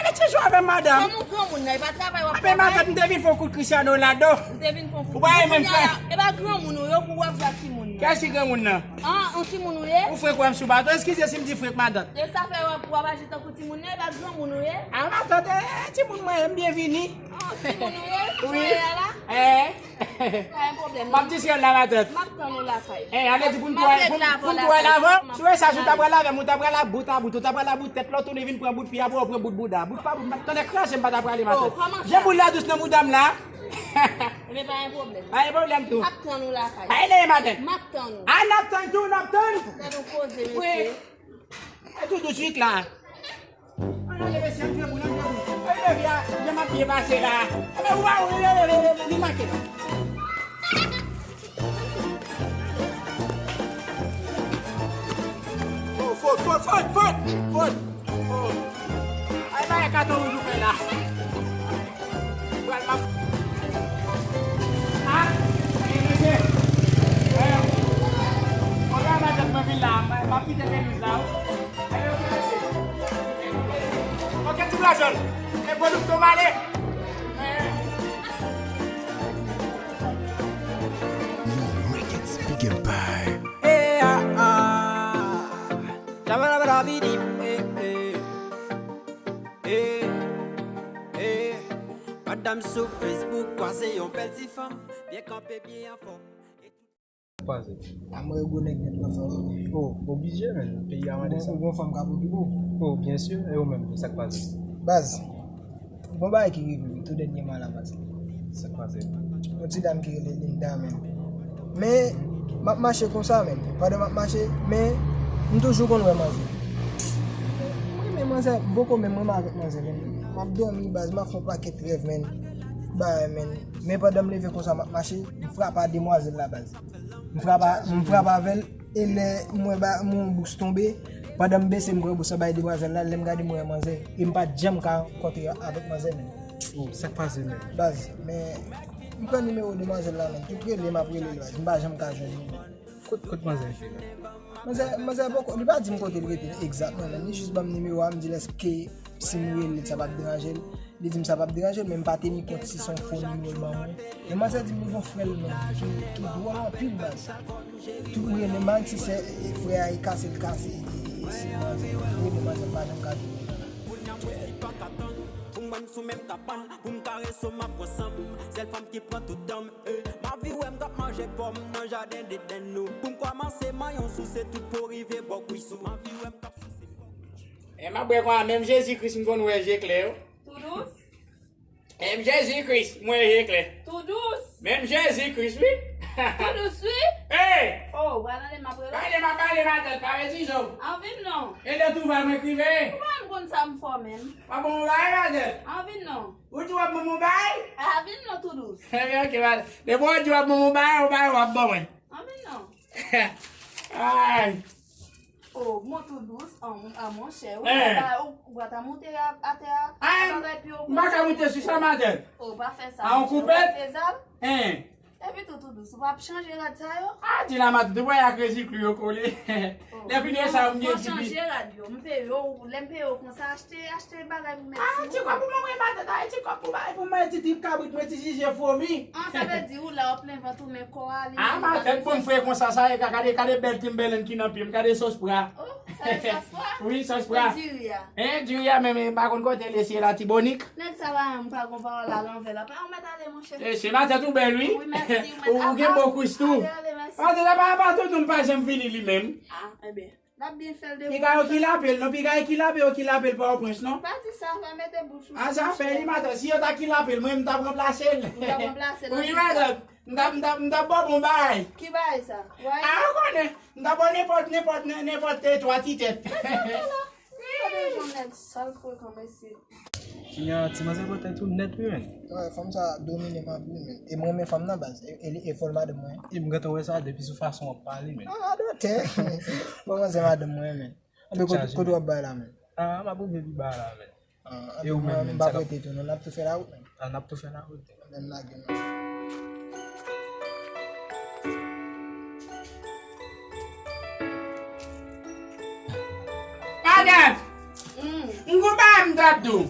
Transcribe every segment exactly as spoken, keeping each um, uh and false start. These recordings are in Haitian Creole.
Mete jou avè madanm. Kòm ou granmoun nan, e pa travay w ap travay. Apre matant, m te vin fè yon kout Cristiano Ronaldo. Ou te vin fè yon kout. Ou pa renmen m fè. E pa granmoun ou yo pou w ap jwe ak timoun nan. Kiyès ki granmoun nan? An, an timoun ou ye? Ou frenk wè m sou bato. Eskize si m di frenk matant. E sa fè w ap, w ap aji tankou timoun nan, e pa granmoun ou ye? A matant, eh, timoun mwen, m byenvini. An, timoun ou ye? Wi. Ou ye la? Eh. Pa gen pwoblèm. M ap di si yon la matant. M ap tann ou lakay. Eh, ale di pou m tou al, pou m tou al avan. Si w wè sa, si w ta pral avè m, ou ta pral a bout a bout, ou ta pral a bout tèt la, ou tounen vin pran bout pye a, pou w pran bout bouda. Bout pa bout, m pa t tande kraze, m pa ta prale matant. Jan boul la dous nan bouda m la. Ebyen, pa gen pwoblèm. Pa gen pwoblèm tou. M ap tann ou lakay. Pa gen matant. M ap tann ou. A, n ap tann tou, n ap tann. Tande yon koze, mesye. E tou douswit la. Ann ale mesye, ann jwe boul, ann jwe boul. Ann leve a, jan m ap byen pase la. Ann ou a ou leve, leve, leve, li manke. Oh, fot, fot, fot, fot, fot. Oh. Ay, bay katon wouj ou fè la. Pral m ap. Ah, eh, mesye. Eh, konsa matant mwen vin la, m, m ap kite Beliz la, wi. Eh, ok, mesye. Ok, ti brazèl. E Gwadloup tou m ale. Eh. Yo, Records, Big Empire. Eh, ah, ah. Jabalabalabidim, eh, eh. Eh, eh, madanm sou Facebook, kwaze yon bèl ti fanm, byen kanpe, byen anfòm. Kwaze. A mwen, gwo nèg nèt la fè w. Oh, oblije, men. Peyi a mande sa. Ou gon fanm k ap okipe w? Oh, byen si. E ou menm, sa k pase? Baz, gon bagay ki rive m tou dènyèman la, baz. Sa k pase? Yon ti dam ki rele Linda, men. Men, m ap mache konsa, men. Pandan m ap mache, men, m toujou konn wè manzè. M renmen manzè, m poko menm renmen avèk manzè, men. M ap dòmi, baz, m ap fè yon pakèt rèv, men. Bagay, men. Men pandan m leve konsa, m ap mache, m frape a demwazèl la, baz. M frape a, m frape avè l, e lè m wè ba, m wè yon bous tonbe, pandan m bese, m pran bous la bay demwazèl la, lè m gade, m wè manzè, e m pa t janm ka rankontre avèk manzè, men. Oh, sa k pase, men? Baz, men, m pran nimewo demwazèl la, men. Tout rele, m ap rele l, baz. M pa janm ka jwenn li, men. Kot, kot manzè rete, men? Manzè, manzè poko, li pa di m kote l rete egzakteman, men. Li jis ban m nimewo a, m di l èske si m rele l, sa p ap deranje l. Li di m sa p ap deranje l, men m pa teni kont si se yon fo nimewo l ban mwen. Men manzè di m li gon frè l menm ki, ki dwòl anpil, baz. Tou rele m, si se frè a, e kase l kase, e, e, e si manzè, rele manzè, m pa janm ka jwenn li. Pou m wè m sou menm kabann, pou m karese w m ap pran san m. Sèl fanm ki pran tout tan m, eh. M anvi wè m k ap manje pòm nan jaden Edenn nou. Pou m kòmanse manyen w souse tout po rive bò kwi sou. M anvi wè m k ap souse pòm. E m ap bwè konsa, menm Jezi Kris m konn wè je klè, wi. Tou dous? Menm Jezi Kris, m wè je klè. Tou dous? Menm Jezi Kris, wi. Tou dous, wi? Hey! Oh, pral ale m ap rele. Pale, m ap pale, matant, pa redi zo. An vin non. E lè tou va mwen krive. Ou pa konn sa m fò menm. W ap ban m yon bagay, matant? An vin non. Ou di w ap ban m yon bagay? An vin non, tou dous. Ebyen, ok, matant. Depi w di w ap ban m yon bagay, yon bagay w ap ban mwen. An vin non. Ay. Oh, bon, tou dous, an, an, monchè, ou, eh, pa, ou, ou pa ta moute a, atè a, ah, a bagay pi yo. M pa ka moute sou sa, matant. Oh, pa fè sa, monchè, ou pa fezab. Hein. Epi tou, tou dous, ou pa ap chanje rad sa yo? Ah, di la, matant, ou wè a krezi klou yo kole. Oh, lè fini sa, m gen ti pi. Chanje rad yo, m peye w, lè m peye w konsa, achte, achte bagay pou mèt. Ah, ti kòb pou mwen, matant, ah, ti kòb pou bay pou mwen, ti, ti kabrit mwen, ti jije fomi. Ah, sa vle di ou la, w ap plen vant ou, men kò a, li. Ah, matant, bon, frè, konsa, sa, e, gade, gade bèl Timberland ki nan pye m, gade sòs pra. Oh, sa e sòs pra? Wi, sòs pra. Diri a. Hein, diri a, men, men, m pa konn kote l ye, si e Latibonik. Nèg sa pa menm pa gon pawòl a lanvè la. Pa ou mèt ale, monchè. Eh, se matant ou bèl, wi. Wi, mèsi, ou mèt. Ou, ou gen bon kwis tou. Ale, ale, mèsi. Matant, sa pa, pa toutou m pa janm vini li menm. Ah, enben. L ap byen fè l de. Piga yo kilape l, non, piga yo kilape, yo kilape l Pòtoprens, non? Pa di sa, pa mete bouch ou sou. Ah, sa fè li, matant. Si yo ta kilape l, mwen, m t ap ranplase l. Ou t ap ranplase l. Wi, matant. M t ap, m t ap, m t ap ba w bon bagay. Ki bagay sa? Ah, ou konnen. M t ap ba w nenpòt, nenpòt, nen-, nenpòt, eh, twa ti tèt. Gade jan nèg sal frekan, mesye. Ti, ti manzè bò tèt ou nèt, wi, menn. Wè, fanm sa domine m anpil, menn. E m renmen fanm nan, baz. E, e, e fòl madanm mwen. E m gentan wè sa depi sou fason w ap pale, menn. Ah, adotè. Bon, manzè madanm mwen, menn. Anben, kote, kote w ap bay la, menn? Ah, m ap rive pi ba la, menn. Ah, e ou menm, menn, m p ap rete tou, non, n ap tou fè lawout, menn. Ah, n ap tou fè lawout. Anben, n lage, menn. Matant! Mm. M gon bagay m Gad nou.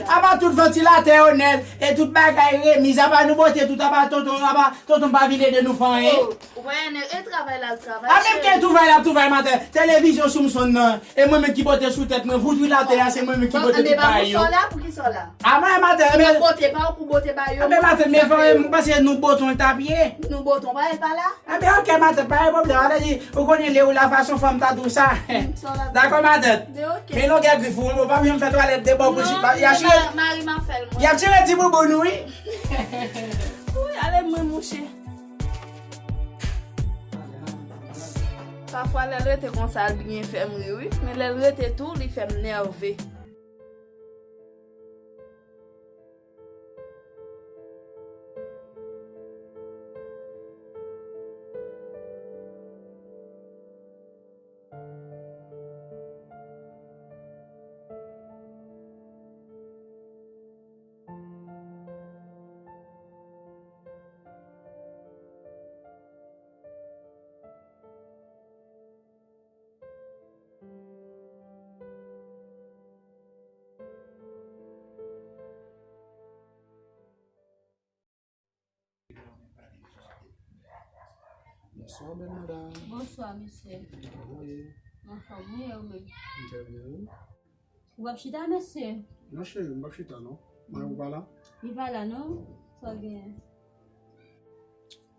Apa tout vantilatè yo nèt, e tout bagay remiz, apa nou bote tout, apa tonton, apa tonton pa vin ede nou fè anyen. Oh, ou pa wè nèg, e travay la, l travay. A menm ke travay la, travay maten. Televizyon sou m sonn nan, e mwen menm ki bote sou tèt mwen, voutri latè a, se mwen menm ki bote tout bagay yo. Bon, anben, ba mwen sa w la, pou ki sa w la? A mwen maten, anben. Mwen bote ba ou pou bote ba yo. Anben maten, men fè m panse nou bote yon tapye. Nou bote yon bagay pa la. Anben, ok, matant, pa gen pwoblèm. Sa vle di, ou konnen lè ou la fason fanm ta di w sa. Dakò, matant. Men longè grif ou, ou pa janm fè twalèt de bò pou chita. Y ap chire, y ap chire ti bouboun ou, wi. Wi, ale mwen, mouche. Pafwa, lè l rete konsa, l byen fè m ri, wi. Men lè l rete tou, li fè m nève. Bonswa, bèl madam. Bonswa, mesye. Kòman w ye? Anfòm, wi, e ou menm? M trè byen, wi. Ou p ap chita, mesye? Non, cheri, m p ap chita, non. Mari w pa la? Li pa la, non. Sa w genyen?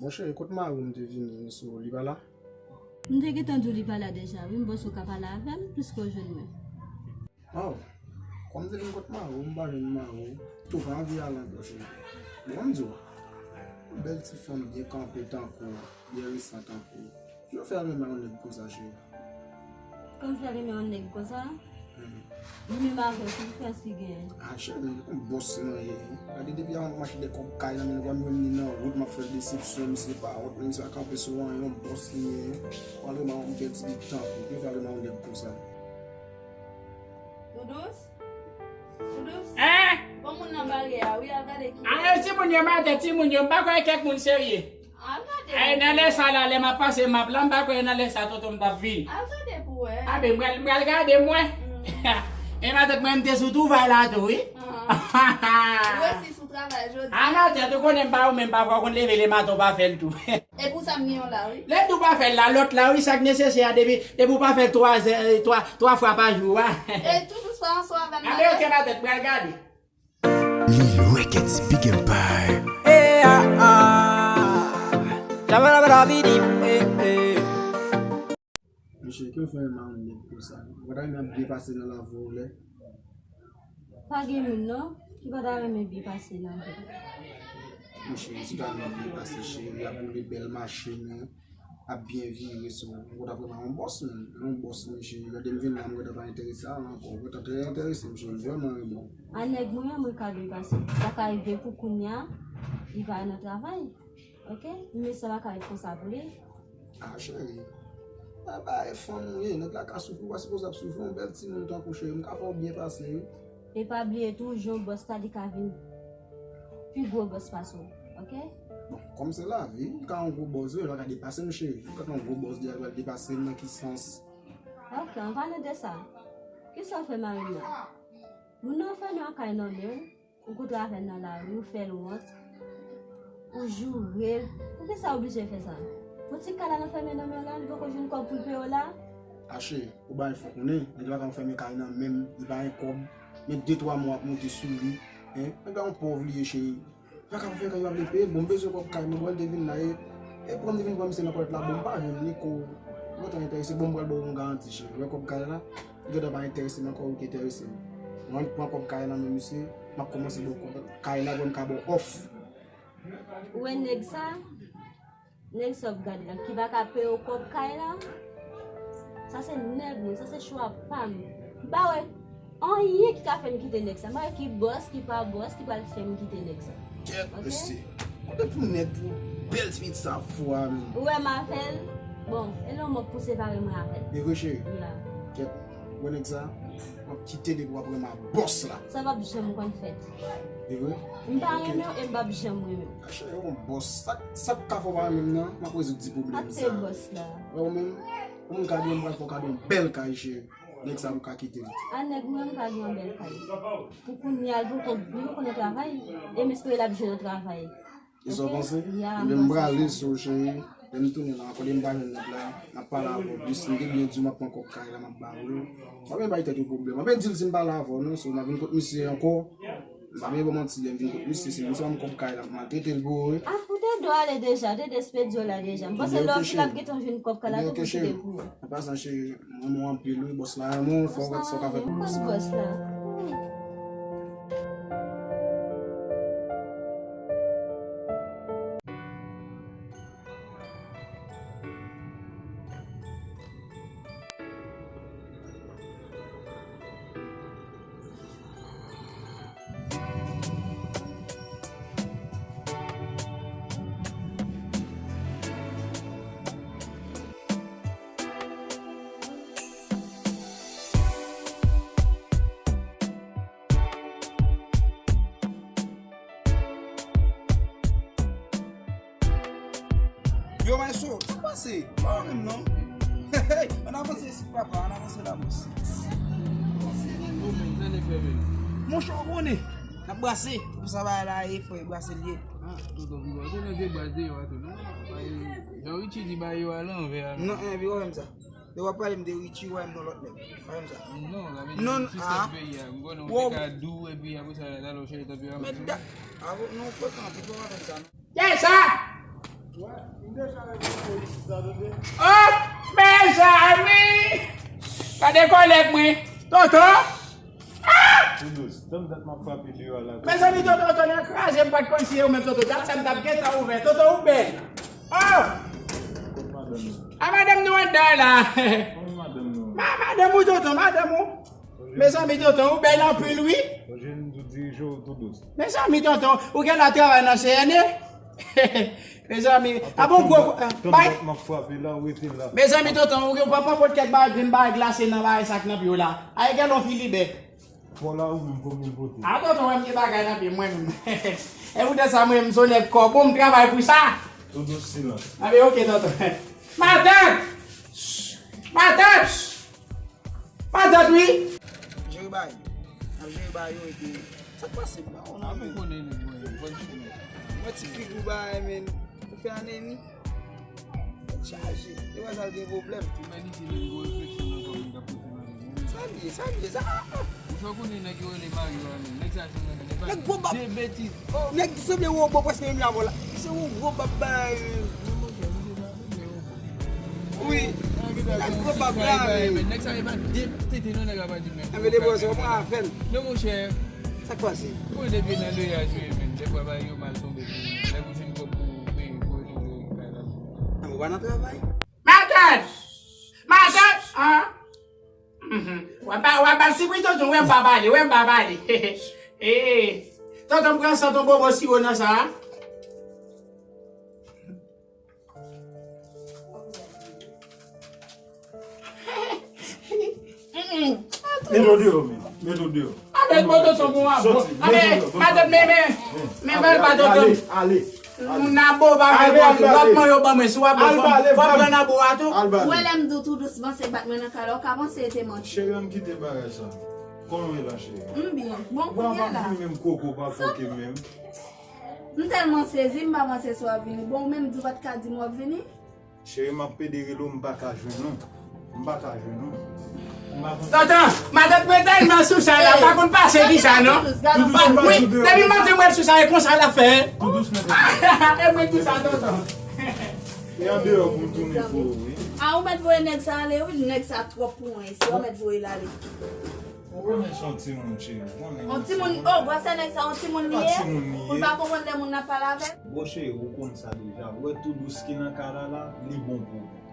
Bon, cheri, kot mari w m te vini sou, li pa la? M te gentan di w li pa la deja, wi, m panse w ka pale avè m, piske w jwenn mwen. Oh, kòm m te vin kot mari w, m pa jwenn mari w, tou pa anvi ale ankò, cheri. Bon, m di w, yon bèl ti fanm byen kanpe tankou w, byen resan tankou w. Jan w fè renmen yon nèg konsa, cheri? Kòm fè renmen yon nèg konsa? Hmm. Li menm avè w, ki diferans ki genyen? Ah, cheri, yon bòs mwen ye. Gade, depi avan m mache de kòb kay nan men nou, pa m jwenn li nan wout, m ap fè l desepsyon, misye pa wont, misye pa kanpe sou anyen, yon bòs li ye. Pral renmen yon bèl ti nèg tankou w, ki fè renmen yon nèg konsa? Doudous? Doudous? Hein? Bon moun nan baryè a, wi, al gade ki. Ah, e timoun yo, maten, timoun yo, m pa kwè kèk moun serye. Al gade. Ay, nan lè sa la, lè m ap pase map la, m pa kwè nan lè sa tonton m t ap vin. Al gade pou wè. A ben, m pral, m pral gade, mwen. Mm. E matant mwen, m te sou twavay la tou, wi. Ah. Ou resi sou travay jodi. A matant, ou konnen m pa ou menm, pafwa ou konn leve le maten, ou pa fè l tou. E pou sa m gen yon la, wi. Lè tou pa fè l la, lòt la, wi, sa k nesesè a, depi, depi ou pa fè l twa zè, twa, twa fwa pa jou a. E tou dous pa ansanm avè m. A ben, ok, matant, m pral gade. Lil Records Big Empire. Eh, ah, ah. Shabba-dabba-dabba-dee, eh, eh. Mesye, ki w fè renmen yon nèg konsa? Ou pa ta renmen ap byen pase nan lavi w lè? Pa gen moun non, ki pa ta renmen byen pase nan vi. Mesye, si w ta renmen byen pase, cheri, ap woule bèl machin, ap byen vire sou ou. Ou t ap renmen yon bòs, menm. Yon bòs, mesye. Lè m vin la, mwen t ap enterese a ankò. Mwen t ap trè enterese, mesye. M vrèman renmen w. A nèg mwen an, mwen ka byen pase. Sa ka rive pou kounye a, li pa nan travay. Ok? Men sa pa ka ret konsa pou li. Ah, cheri. Ba, ba, e fanm ou ye. Nèg la ka soufri, ou pa sipoze ap soufri. Yon bèl timoun tankou cheri. M ka fè w byen pase, wi. E pa bliye tou, jan w bòs la, li ka vin pi gwo bòs pase w. Ok? Bon, kòm se lavi, m ka yon gwo bòs vre, l pa ka depase m, cheri. M ka yon gwo bòs, li pral depase m nan ki sans? Ok, an palan de sa, kisa w fè mari m nan? Moun nan fè nou an kay nan men w. Ou kontre avè l nan lari, ou fè l wont, ou joure l. Poukisa ou blije fè sa? Pou ti kay la nan fèmen nan men w la, li poko jwenn kòb pou l peye w la? Ache, ou bay fò konnen, nèg la ka fèmen kay nan men m, li pa gen kòb, men de twa mwa ap monte sou li, en, nèg la yon pòv li ye, cheri. Li pa ka fè kay la vle peye, bon, m bezwen kòb kay mwen, bon, li te vin la, e, e pran m te vin pran misye nan pòt la, bon, m pa jwenn li, ko, mwen ta enterese, bon, m pral ba w yon garanti, cheri, ou wè kòb kay la, Li gentan pa enterese m ankò, ou ki enterese m. Mwen pran kòb kay la nan men misye, m ap kòmanse ba w kòb kay la, mwen ka ba w òf. Ou wè nèg sa? Nèg sa w ap gade la, ki pa ka peye w kòb kay la? Sa se nèg mwen, sa se chwa pa m. M pa wè anyen ki ka fè m kite nèg sa. M pa wè ki bòs, ki pa bòs, ki pral fè m kite nèg sa. Kèt, mesye. Kote pou nèg pou bèl ti pitit sa ap fou a menm? Ou wè m avè l? Bon, e lè w mò pou separe mwen avè l. E vre, cheri? Ya. Kèt, ou wè nèg sa? M ap kite depi w ap renmen a bòs la. Sa p ap janm konn fèt. E vre? M pa renmen w e m p ap janm renmen w. A, cheri, ou yon bòs. Sa, sa k ka fè w pa renmen m nan? M ap rezoud ti pwoblèm sa. Ak se bòs la. Wè ou menm? Ou menm kado, m pral fè w kado yon bèl kay, cheri. Nèg sa m ka kite l. A nèg mwen, m ka gen yon bèl kay. Pou kounye a, li poko, li poko nan travay. E m espere l ap jwenn yon travay. E sa w panse? Ya, m panse sa. Ebyen, m prale sou cheri. Lè m tounen la ankò, lè m pa jwenn nèg la, m ap pale avè w plis. M te byen di w m ap pran kòb kay la, m ap ba ou l. M pa vin bay tèt ou pwoblèm. M ap di l si m pale avè w non, so m ap vin kot misye ankò. M pa vin ba w manti, lè m vin kot misye, se misye ban m kòb kay la, m maltrete l pou ou wi. Ah, ou te dwe ale deja, ou te dwe espedye w la deja. M panse lè w fin l ap gentan jwenn kòb kay la tou pou kite pou ou. An pasan cheri, m renmen w anpil wi, bòs la renmen w, fò w wè sa w ka fè pou bòs la. Bòs la. Yo, Maestro, sa k pase? Pa w menm non. Hey, hey, ann avanse isit, papa, ann avanse la, bòs. Monchè, w konnen, n ap brase. Pou sa bagay la ye, frè, brase l ye. Ah, tonton Vigo, ou konnen se baz deyò a tou, non? Jan Richie di ba yo a lanvè a, non? Non, eh, Vigo, menm sa. Lè w ap pale m de Richie, w ap pale m de lòt nèg. Pa menm sa. Non, la vin non, sou sèt peyi a. M konnen w te ka dou, epi apre sa, la, la, w chèche tanperaman. Men da, avè, non, frekan, pou fè w ap fè sa, non. Kiyès sa? Oh, mezanmi! Gade kòlèg mwen. Tonton! Ah! Tou dous. Tann dat m ap frape deyò a la. Mezanmi, tonton, tonton, kraze m pa t konn si e ou menm, tonton. Dat sa m t ap gentan ouvè. Tonton, ou bèl. Oh! Kot madanm nan? A madanm nou anndan la. Kot madanm nou? Ma, madanm ou, tonton, madanm ou. Mezanmi, tonton, ou bèl anpil, wi. Mezanmi, tonton, ou genlè ap travay nan C N E? Mezanmi, a bon gwo, bay. Mezanmi, tonton, ou pa pran pòt kèk bagay, grenn bagay glase nan bagay sa k nan pye w la. Ay, genlè yon Filibè. Fò la ou menm konbyen l pote? A tonton, wè m gen bagay nan pye m, mwen menm. E poutan sa, mwen menm, m se yon nèg kò bon, m travay pou sa. Tonton, silans. A ben, oke, tonton. Matant! Matant! Matant, wi! Jere bagay. N ap jere bagay yo, epi sa k pase m pa wè w nan men. Mwen ti figi w bagay, men. Ou fè anemi. Tèt chaje. Te wè sa l gen pwoblèm. Imanite menm gwo refleksyon nan kò m k ap pote nan men. Sa l ye, sa l ye, sa, ah, ah. Ou sa konnen nèg yo rele Mario a menm. Nèg sa se yon nèg gwo bab. De betiz. Oh, nèg ki sanble wobo prèske menm jan avè w la. Li se yon gwo bab bagay menm. Wi. Nèg gwo bab la menm. Nèg sa e pa de tete non nèg la pa di menm. Enben depi w se w pran afè l. Men monchè. Sa k pase? Pou depi nan leyaj wi menm. Dèfwa bagay yo mal tonbe pou nèg ou jwenn kòb pou peye pou retounen kay la. Enben w pa nan travay. Matant! Matant! An? Mhm. W ap ba, w ap ba sipri tonton, wè m pa pale, wè m pa pale. Eh, tonton pran san ton bobo siwo nan sa a. Mm-mm. Met w deyò, men. Met w deyò. Avèk bon tonton bon a bon. Soti, met w deyò. Avèk matant men, men, men bal pa tonton. Ale, ale. Moun nan bo pa fè bon, lòt mwen yo ban mwen, si w ap bon, fò, fò m pran nan bo a tou. Ou wè lè m di w tou dousman se bat mwen nan kay la, ou ka panse e te manti. Cheri, ann kite bagay sa. Kòman w ye la, cheri? M byen. Bon, kounye a la. Bon, pa fini menm koko, pa foke menm. M tèlman sezi, m pa panse si w ap vini. Bon, ou menm di w pa t ka di m w ap vini. Cheri, m ap pede rele w, m pa ka jwenn ou. M pa ka jwenn ou. M pa konn. Tonton, matant mwen tèlman sou sa la, pa konn pase ki sa non. Wi, depi maten mwen sou sa, e konsa l ap fè. Tou dousman. E mwen di sa, tonton. E andeyò pou m tounen pou ou, wi. A, ou mèt voye nèg sa ale, wi, nèg sa twòp pou mwen, isi, ou mèt voye l ale. Ou konnen se yon timoun, cheri, ou konnen. Yon timoun, oh, bwè se nèg sa, yon timoun li ye? Pou l pa konprann lè moun nan ap pale avè l? Bon, cheri, ou konn sa deja. Ou wè tou dous ki nan kay la la, li bon pou ou.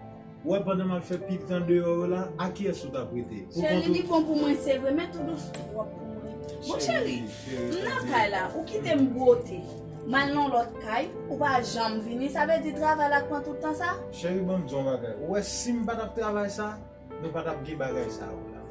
Ou wè pandan m ap fè pitit andeyò yo la, a kiyès ou t ap rete? Cheri, li bon pou mwen, se vre, men tou dous twòp pou mwen. Bon, cheri, m nan kay la, ou kite m bwote. M al nan lòt kay, ou pa janm vini, sa vle di travay la pran tout tan sa? Cheri, ban m di w yon bagay. Ou wè si m pa t ap travay sa, nou pa t ap gen bagay sa yo la.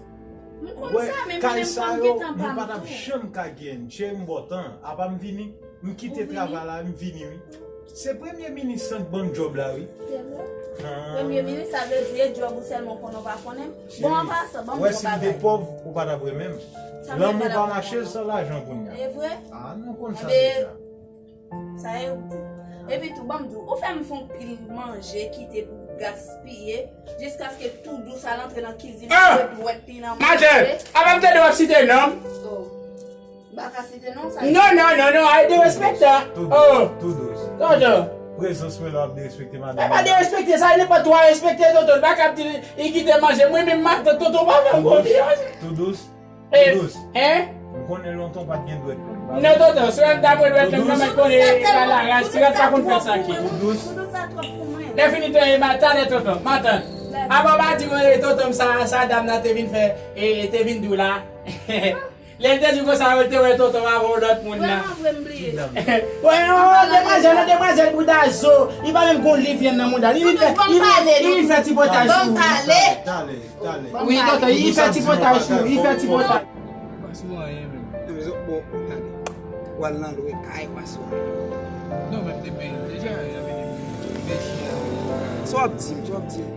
M konn sa, men mwen menm fò m gen tan pa m tou. Nou pa t ap janm ka gen. Cheri, m ba w tan. Apa m vini, m kite travay la, m vini, wi. Se premye minis sa k ban m djòb la, wi. Se vre? Premye minis, sa vle di e djòb ou sèlman w konnen, w pa konnen. Bon, an pasan, ban m di w yon bagay. Wè, si m te pòv, ou pa t ap renmen m. Lanmou pa mache san lajan kounye a. E vre? Ah, nou konn sa deja. Sa e ou di. Epi tou, ban m di w, ou fè m fè yon pil manje kite pou gaspiye, jiskaske Toudous al antre nan kizin, mete dwèt li nan manje. Apa m tande w ap site non m? Oh. M pa ka site non, sa. Non, non, non, non, ay derespektan. Toudous, Toudous. Prezans mwen la ap derespekte madanm. E pa derespekte, sa e nenpòt twa respekte, tonton. L pa ka ap di li kite manje. Mwen menm matant, tonton pa fè m konfyans. Toudous. Toudous. Hein? M konnen lontan w pa t gen dwèt. Non, tonton, si w ta pran dwèt, m nan mèt konnen e pa laraz, ti rèt pa konn fè sa ki. Toudous. Lè fini tan e matant, tonton, matant. Apa w pa di mwen, tonton, sa, sa dam nan te vin fè, e, e te vin di w la. Lè l te di konsa, yo te wè tonton avan yon lòt moun nan. Vrèman vre, m bliye. Wè, yon demwazèl, yon demwazèl bouda zo. Li pa menm gon liv li nan mouda. Li vin fè, li vin, li vin fè ti potaj sou ou. Wi, tonton, li fè ti potaj sou ou, li fè ti potaj. Pas mwen anyen menm. Bon, tande. W al nan lwe kay, w a sou. Non, men m te peye deja, y ap vini m dechi a. Sa w ap di m, sa w ap di m.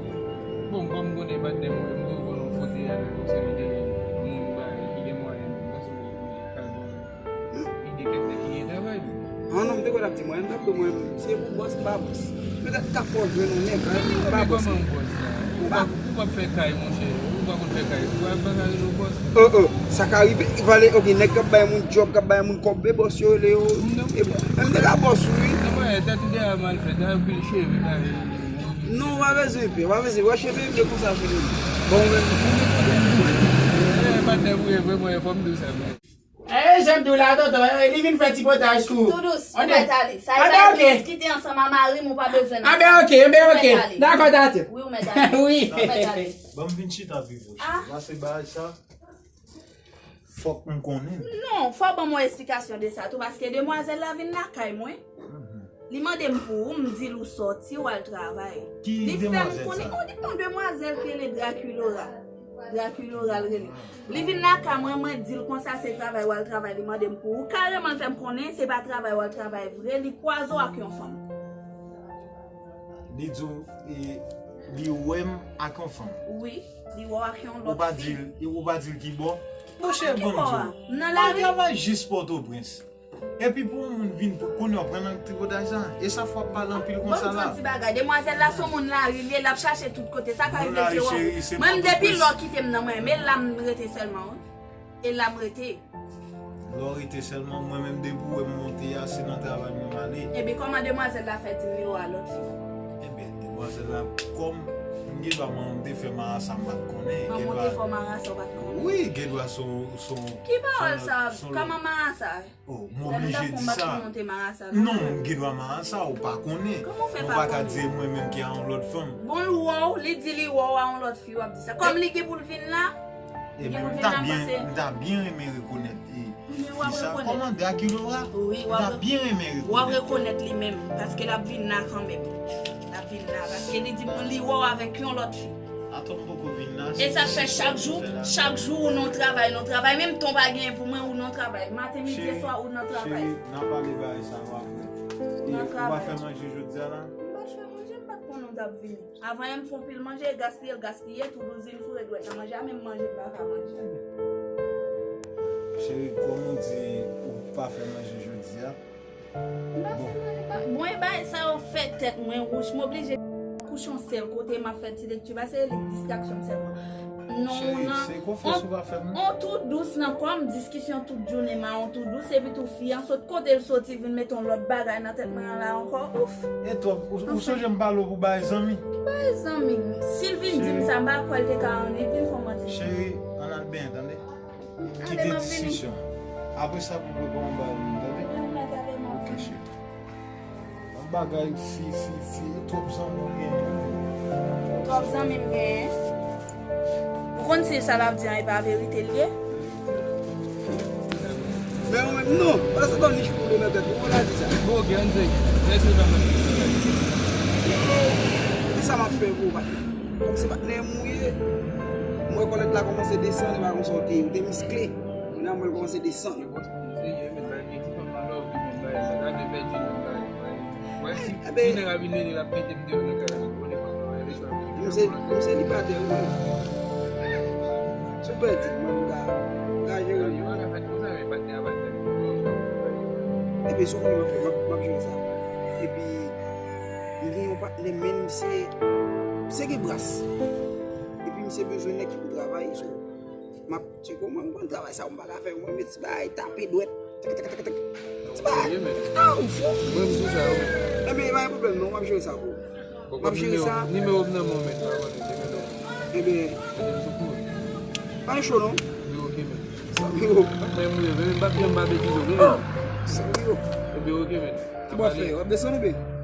Bon, kòm m konnen patnè mwen, m tou konn yon fote avèk yon seri de moun bagay ki gen mwayen, m panse w gen kado. Ide kèk nèg ki gen travay tou. Ah non, m te kwè l ap di mwen, m t ap di mwen, se pou bòs, m pa bòs. Petèt ka fè w jwenn yon nèg, m pa bòs. Men kòman m bòs la? Ou pa, ou p ap fè kay, monchè. Ou pa konn fè kay. Ou pa, pa ka rele w bòs. Oh, oh, sa ka rive. Valè, ok, nèg k ap bay moun djòb, k ap bay moun kòb, e bòs yo rele yo. E, men m te ka bòs ou, wi. Non, mwen, tèt ou deja mal fèt, anpil cheve, bagay. Non, w pa bezwen pè, w pa bezwen. Wè cheve m ye konsa, cheve m. Bon, ou menm. Eh, patnè, vre, vre, mwen, fò m di w sa, vre. Eh, jan m di w la, tonton, eh, li vin fè ti potaj sou ou. Tou dous, ou mèt ale. Sa e bagay ki diskite ansanm a mari m, ou pa bezwen nan sa. Anben, ok, anben, ok. Dakò, tate. Wi, ou mèt ale. Wi. Ou mèt ale. Ban m vin chita pi pwòch. Ah. Pase bagay sa. Fòk m konnen. Non, fò w ban m yon esplikasyon de sa tou, paske demwazèl la vin lakay mwen. Mhm. Li mande m pou ou, m di l ou sòti, w al travay. Li fè m konnen, yon, yon demwazèl ki rele Draculaura. Draculaura l rele. Li vin lakay mwen, mwen di l konsa se travay w al travay, li mande m pou ou. Kareman l fè m konnen se pa travay w al travay vre, li kwaze w ak yon fanm. Li di w, e, li wè m ak yon fanm. Wi, li wè w ak yon lòt fi. Ou pa di l, ou pa di l ki bò? Monchè, ban m di w, m al travay jis Pòtoprens. Epi pou yon moun vin pou konnen w pran nan tripotaj sa. E sa fò w ap pale anpil konsa la. Ban m di w yon ti bagay. Demwazèl la se yon moun lari li ye, l ap chache tout kote. Sa ka rive l te wè w. Mwen, m depi lè w kite m nan mwen, men la m rete sèlman, wi. E la m rete. Lè w rete sèlman, mwen menm depi w wè m monte a, se nan travay mwen m ale. Ebyen, kòman demwazèl la fè di m li wè w a lòt fi? Ebyen, demwazèl la, kòm m gen dwa manman m te fè marasa m pa t konnen. Manman w te fè w marasa w pa t konnen? Wi, gen dwa se yon, se yon. Ki pawòl sa? Kòman marasa? Oh, m oblije di sa. Non, m gen dwa marasa, ou pa konnen. Kòman w fè pa konnen? Ou pa ka di mwen menm ki a yon lòt fanm. Bon, l wè w, li di li wè w a yon lòt fi, w ap di sa. Kòm li gen pou l vin la, li gen pou l vin la, m panse. M ta byen renmen rekonèt fi sa. Kòman Draculaura? M ta byen renmen rekonèt. W ap rekonèt li menm, paske l ap vin la kanmenm. L ap vin la, paske li di m li wè w avèk yon lòt fi. Atò m poko vin la. E sa k fè chak jou, chak jou ou nan travay, nan travay. Menm tan w pa genyen pou mwen, ou nan travay. Maten, midi e swa, ou nan travay. Cheri, n a pale bagay sa yo apre. E ou pa fè manje jodi a la? M pa t fè manje, m pa t konnen w t ap vini. Avan yè m fè yon pil manje, gaspiye l gaspiye, tou douzin foure dwèt nan manje a, menm manje m pa ka manje. Cheri, kòm ou di ou pa fè manje jodi a, Bon, e bagay sa yo fè tèt mwen wouch, m oblije kouche yon sèl kote, m ap fè ti lekti, paske se distraksyon m sèlman. Non, cheri, se konfyans ou pa fè m. On tou dous nan kò m, diskisyon tout jounen m a on tou dous, epi tou fi an sot kote l soti vin mete yon lòt bagay nan tèt mwen an la ankò, ouf. E twòp, ou, ou sonje m pale w pou bagay zanmi? Ki bagay zanmi? Si l vin di m sa, m pa kwè l te ka annik vin fè w manti. Cheri, ann al benyen, tande? Kite diskisyon. Apre sa, pou pran yon bagay moun, tande? Ok, cheri. Yon bagay fi, fi, fi, e twòp zanmi w genyen. Twòp zanmi m genyen. Ou konn si sa l ap di an e pa verite l ye? Men ou menm non, pa sa konn nich pou nan tèt ou, ou la di sa. Bon, ok, ann seri. Lèse l pa mwen. E sa m ap fè pou ou, patnè? Kòm se patnè m ou ye, m wè kòlèt la kòmanse desann, e pa konsa w te ye, ou te miskle. Kounye a m wè l kòmanse desann. Ebyen, si, si nèg la vin mete l ap mete m deyò nan kay la, ou konnen pa. M se, m selibatè, wi. Si w pèdi, mwen, m ka, m ka jere l. Epi, si w konnen m ap fè, m ap, m ap jere sa. Epi, m gen yon patnè, men misye, misye gen bras. Epi, misye bezwen nèg ki pou travay, so, m ap tcheke w, mwen, m konn travay sa, m pa ka fè, mwen, men ti bagay, tape dwèt. Ti bagay. Ah, ou fou? Mwen, m di sa, wi. Ebyen, pa gen pwoblèm, non, m ap jere sa pou ou. M ap jere sa. Nimewo m nan men w, men m pa konnen, nimewo m. Ebyen, pa gen cho, non? Ebyen, ok, men. San euro. Men m leve, men m p ap janm pa betize w, men. Oh, san euro. Ebyen, ok, men. Ki bò fè? W ap desann ou byen?